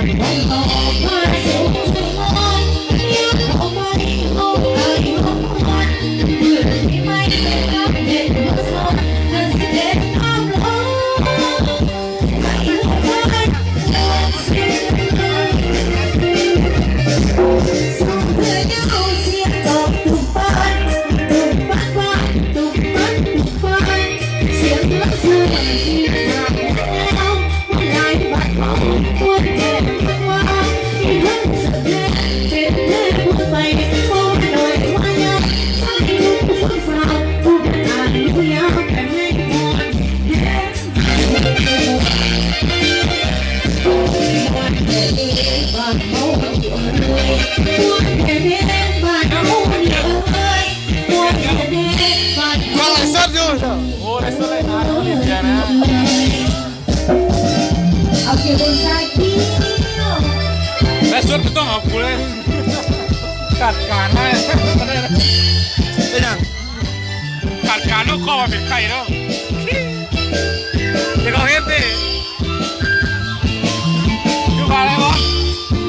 ກຳລັງໄລຟ໌ສົດຢູ່. ໂອ້ ໄລຟ໌ສົດເລີຍນະ ເອົາເສຍງບົນຊ້າຍ ໄລຟ໌ສົດບໍ່ຕ້ອງເອົາກູເລີຍ ຈັດການໃຫ້ ເປັນຫຍັງ? ຈັດການເນາະ ຂໍວ່າເປັນໄຂ້ເນາະ ດຽວເຂົາເຮັດເດ້ ຢູ່ບ້ານໄດ້ບໍ່?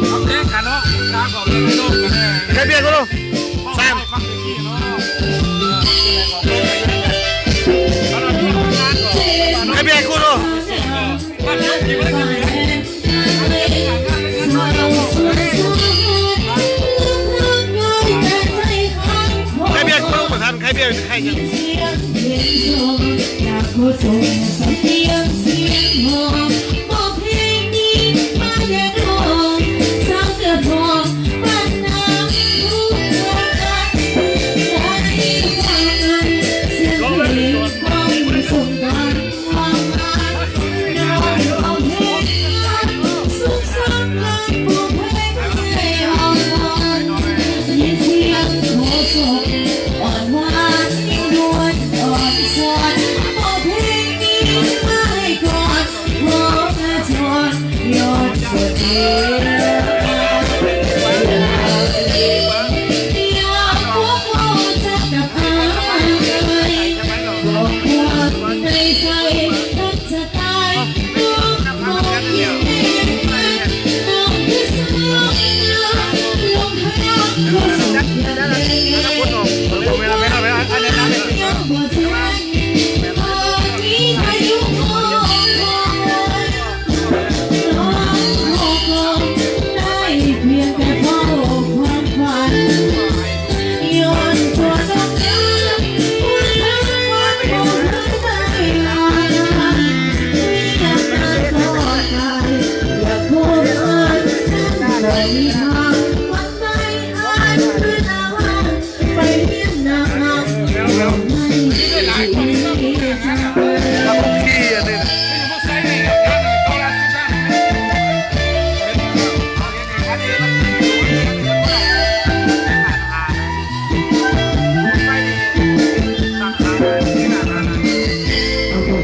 ເອົາແຈ້ງກັນເນາະ ຕາມເຂົາເລີຍ ໄຄເບຍກະໂລ ສາມ ໄຄເບຍກະໂລ. ໃຄເບຍກະບໍ່ຮູ້ ບໍ່ທັນ ໃຄເບຍ ໃຄຫຍັງ?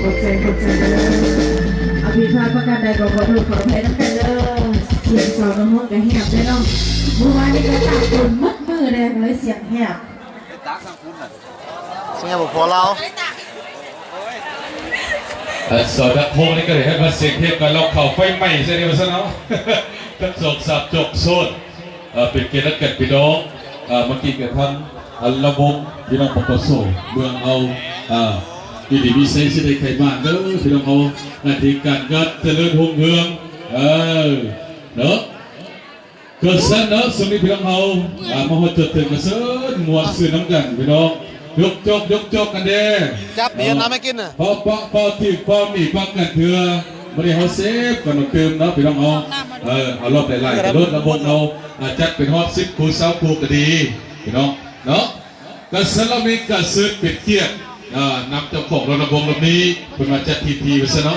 ຂອບໃຈ ຂອບໃຈເດີ. ອາ ຜິດພາດປະການໃດກໍຂໍໂທດຂໍອະໄພນຳກັນເດີ. ສຽງສາວນ້ອງຮ້ອງກະແຫບເດ້ເນາະ. ມື້ວານນີ້ກະຕາກຝົນໝົດມື້ເດ້ ກະເລີຍສຽງແຫບ. ສຽງແຫບບໍ່ພໍລາວ. ອັນສາວດັກໂຮງນີ້ກະໄດ້ເຮັດມາສຽງເທບກັນລອກເຂົ້າໄຟໄໝ້ຊະນີ້ວ່າຊັ້ນເນາະ. ທັງສອງສາມຈົກໂຊນ ເອີ ເປັນກຽດນຳກັນພີ່ນ້ອງ. ເອີ ມາກິນກັນທັງອັນລະວົງ ພີ່ນ້ອງ ປກສ ເມືອງເຮົາ ເອີ ຢູ່ດີມີໄຊ ຊິໄດ້ໄຂມານເດີພີ່ນ້ອງເຮົາ. ໜ້າທີ່ການງານຈະເລີນຮຸ່ງເຮືອງ ເອີ ເນາະ. ກະຊັ້ນເນາະ ຊ່ວງນີ້ພີ່ນ້ອງເຮົາ ອ່າ ມາຮອດຈົດເຖິງກະເຊີນມ່ວນຊື່ນນຳກັນພີ່ນ້ອງ. ຍົກຈອກ ຍົກຈອກກັນແດ່ ຈັບເບຍນຳໃຫ້ກິນນະ. ເອົາ ເປົ່າ ເປົ່າ ເປົ່າທີບ ເປົ່າໜີ ປັກກັນເທື່ອ. ມື້ນີ້ເຮົາເຊບກັນມາຕື່ມເນາະພີ່ນ້ອງເຮົາ. ເອີ ເອົາລອບຫຼາຍໆກະໂລດລະບົບເຮົາ ອ່າ ຈັດເປັນຮອບສິບຄູ່ ຊາວຄູ່ກະດີພີ່ນ້ອງເນາະ. ກະຊັ້ນລະມີກະເຊີນເປັນກຽດ ອ່າ ນຳເຈົ້າຂອງລະບົບລະມີ ເພິ່ນວ່າຈັດທີໆ ວ່າຊັ້ນເນາະ.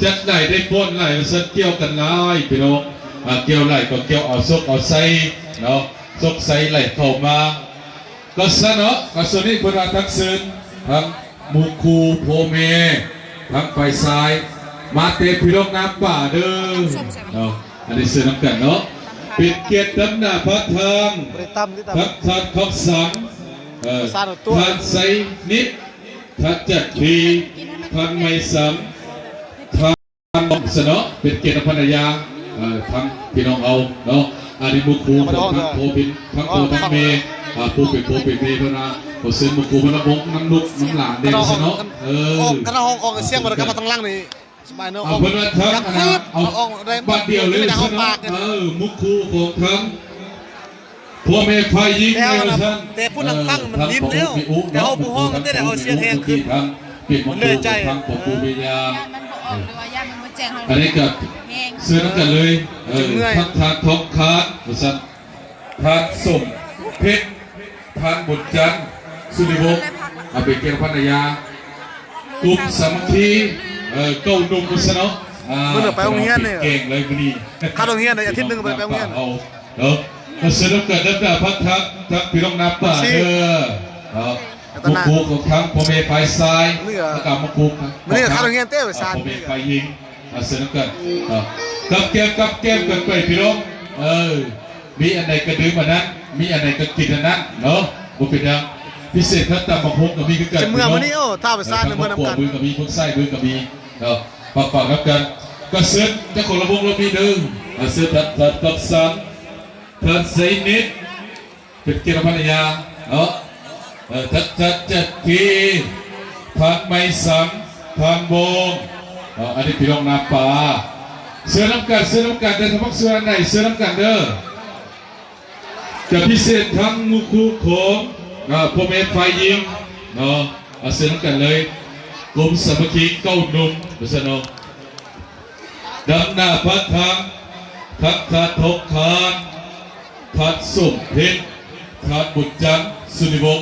ຈັດຫຼາຍໄດ້ຟ້ອນຫຼາຍວ່າຊັ້ນ ກ່ຽວກັນຫຼາຍພີ່ນ້ອງ. ອ່າ ກ່ຽວຫຼາຍກໍກ່ຽວເອົາໂຊກເອົາໄຊເນາະ ໂຊກໄຊໄຫຼເຂົ້າມາ. ກະຊັ້ນເນາະ ກະສ່ວນນີ້ເພິ່ນວ່າຕັກເຊີນທັງໝູ່ຄູ່ພໍ່ແມ່ ທັງຝ່າຍຊາຍ ມາແຕ່ພີ່ນ້ອງນາປ່າເດີເນາະ. ອັນນີ້ເຊີນນຳກັນເນາະ ເປັນກຽດນຳໜ້າພາທາງ ທັງທ່ານຄຳສັງ ເອີ ທ່ານໄຊນິດ ທ່ານຈັກທີ ທ່ານໄມສັງ ທ່ານ ສະເນາະ ເປັນກຽດນຳພັນລະຍາ ເອີ ທັງພີ່ນ້ອງເຮົາເນາະ ອັນນີ້ໝູ່ຄູ່ຂອງທັງພໍ່ເປັນ ທັງພໍ່ທັງແມ່ ອ່າ ຜູ້ເປັນພໍ່ເປັນແມ່ເພິ່ນນະ ຂໍເຊີນໝູ່ຄູ່ເພິ່ນນະ ວົງນຳລູກນຳຫຼານແດ່ຊັ້ນເນາະ ເອີ ຄັນເຮົາອອກສຽງບໍ່ໄດ້ກັບມາທາງຫຼັງນີ້ ສະບາຍເນາະ ເອົາເພິ່ນວ່າທັງອັນນະ ເອົາບັດດຽວເລີຍຊັ້ນເນາະ ເອີ ໝູ່ຄູ່ຂອງທັງ ພໍ່ແມ່ຝ່າຍຍິງແລ້ວວ່າຊັ້ນ ແຕ່ຜູ້ນຳຟັງມັນຍິນແລ້ວ ແຕ່ເຮົາບໍ່ຮ້ອງ ແຕ່ໄດ້ເອົາສຽງແຮງຂຶ້ນ ເປັນໝູ່ຄູ່ຂອງທັງພໍ່ປູ່ແມ່ຍ່າ ອັນນີ້ກໍເຊີນນຳກັນເລີຍ ເອີ ທັງທ່ານທອງຄານວ່າຊັ້ນ ທ່ານສົມເພັດ ທ່ານບຸນຈັນ ສຸລິວົງ ເອົາໄປເກັບພັນລະຍາ ກຸ່ມສາມັກຄີ ເອີ ເກົ້າໜຸ່ມວ່າຊັ້ນເນາະ ອ່າ ມື້ໜຶ່ງໄປໂຮງຮຽນນີ້ ເກັ່ງເລີຍມື້ນີ້ ຄັດໂຮງຮຽນໄດ້ອາທິດໜຶ່ງໄປ ໄປໂຮງຮຽນ ເອົາເນາະ ມາເຊີນນຳກັນນຳໜ້າພັກທັກ ທັງພີ່ນ້ອງນາປ່າເດີເນາະ ໝູ່ຄູ່ຂອງທັງພໍ່ແມ່ຝ່າຍຊາຍ ແລ້ວກໍໝູ່ຄູ່ຂອງທັງພໍ່ແມ່ຝ່າຍຍິງ ມາເຊີນນຳກັນ ກັບແກ້ມ ກັບແກ້ມກັນໄປພີ່ນ້ອງ ເອີ ມີອັນໃດກໍດື່ມອັນນັ້ນ ມີອັນໃດກໍກິນອັນນັ້ນເນາະ ບໍ່ເປັນຫຍັງ ພິເສດຄັນຕຳບັກຫຸ່ງກໍມີຄືກັນ ຊິເມືອມື້ນີ້ ໂອ້ ຖ້າໄປຊານເມືອນຳກັນ ເມືອກໍມີ ຄົນໃຊ້ມືກໍມີເນາະ ຝາກໆນຳກັນ ກໍເຊີນເຈົ້າຂອງລຳວົງລຳມີເດີ ເຊີນທ່ານ ທ່ານກັບສັນ ທ່ານໄຊນິດ ເປັນກຽດກັບພັນລະຍາເນາະ ເອີ ທັດ ທັດ ຈັດກີ ທ່ານໄມສັງ ທ່ານບອງ ເອີ ອັນນີ້ພີ່ນ້ອງນາປ່າ ເຊີນນຳກັນ ເຊີນນຳກັນເດີ ຖ້າມັກສ່ວນອັນໃດເຊີນນຳກັນເດີ ຈະພິເສດທັງໝູ່ຄູ່ຂອງ ເອີ ພໍ່ແມ່ຝ່າຍຍິງເນາະ ເຊີນນຳກັນເລີຍ ກົມສາມັກຄີເກົ້າໜຸ່ມ ວ່າຊັ້ນເນາະ. ນຳໜ້າພາທາງ ທັງທ່ານທອງຄານ ທ່ານສົມເພັດ ທ່ານບຸນຈັນ ສຸລິວົງ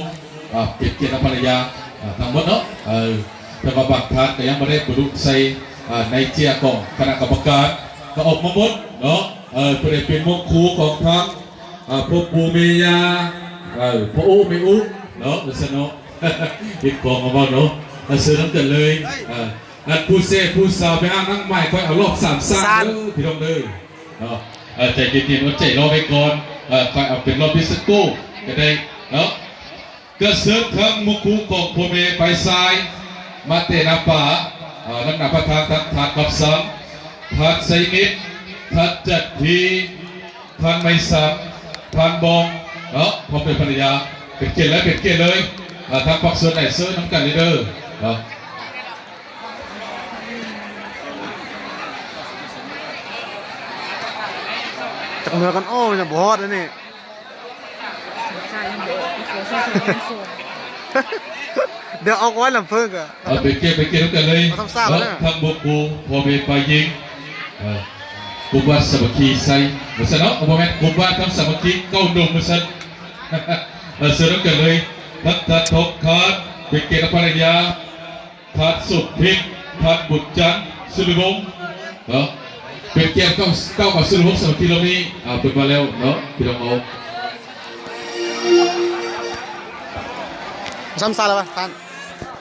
ອ່າ ເປັນກຽດກັບພັນລະຍາ ອ່າ ທັງໝົດເນາະ ເອີ ແຕ່ວ່າບາງທ່ານກໍຍັງບໍ່ໄດ້ປະດຸໃສ່ ອ່າ ໃນເຈ້ຍຂອງຄະນະກຳມະການ ກໍອອກມາໝົດເນາະ ເອີ ຜູ້ໃດເປັນໝູ່ຄູ່ຂອງທັງ ອ່າ ພໍ່ປູ່ແມ່ຍ່າ ເອີ ພໍ່ອູ້ແມ່ອູ້ເນາະ ວ່າຊັ້ນເນາະ ເຮັດຂອງເອົາເວົ້າເນາະ ອ່າ ເຊີນນຳກັນເລີຍ ອ່າ ອັນຜູ້ແຊຜູ້ສາວໄປຫານາງໝາຍ ຂ້ອຍເອົາລອບສາມຊານເດີ ພີ່ນ້ອງເດີເນາະ ເອີ ໃຈເຢັນໆ ອົດໃຈລໍໄວ້ກ່ອນ ເອີ ຂ້ອຍເອົາເປັນລອບດິສໂກ້ກໍໄດ້ເນາະ ກະເຊີນທັງໝູ່ຄູ່ຂອງພໍ່ແມ່ຝ່າຍຊາຍ ມາແຕ່ນາປ່າ ເອີ ນຳໜ້າພາທາງ ທ່ານ ທ່ານກັບສັງ ທ່ານໄຊນິດ ທ່ານຈັດທີ ທ່ານໄມສັງ ທ່ານບອງເນາະ ພ້ອມດ້ວຍພັນລະຍາ ເປັນກຽດເລີຍ ເປັນກຽດເລີຍ ອ່າ ທາງພາກສ່ວນໃດເຊີນນຳກັນເລີຍເດີເນາະ ຈັກເມືອກັນ ໂອ້ ຍັງບໍ່ຮອດເດ້ນີ້ ດຽວອອກໄວ້ລຳເພິ່ນກໍ ເອົາໄປເກັບ ໄປເກັບນຳກັນເລີຍ ເອົາທຳສາບ ເນາະ ເນາະ ທັງໝູ່ຄູ່ ພໍ່ແມ່ຝ່າຍຍິງ ເອີ ກຸ່ມບ້ານສາມັກຄີໄຊ ວ່າຊັ້ນເນາະ ບໍ່ແມ່ນ ກຸ່ມບ້ານທັງສາມັກຄີເກົ້າໜຸ່ມ ວ່າຊັ້ນ ເອີ ເຊີນນຳກັນເລີຍ ທັງທ່ານທອງຄານ ເປັນກຽດກັບພັນລະຍາ ທ່ານສົມເພັດ ທ່ານບຸນຈັນ ສຸລິວົງ ເນາະ ເປັນກຽດເຈົ້າ ເຈົ້າກັບສຸລິວົງ ສາມັກຄີລາວນີ້ ເອົາ ເພິ່ນມາແລ້ວເນາະ ພີ່ນ້ອງເຮົາ ຊ້ຳຊາແລ້ວວະທ່ານ.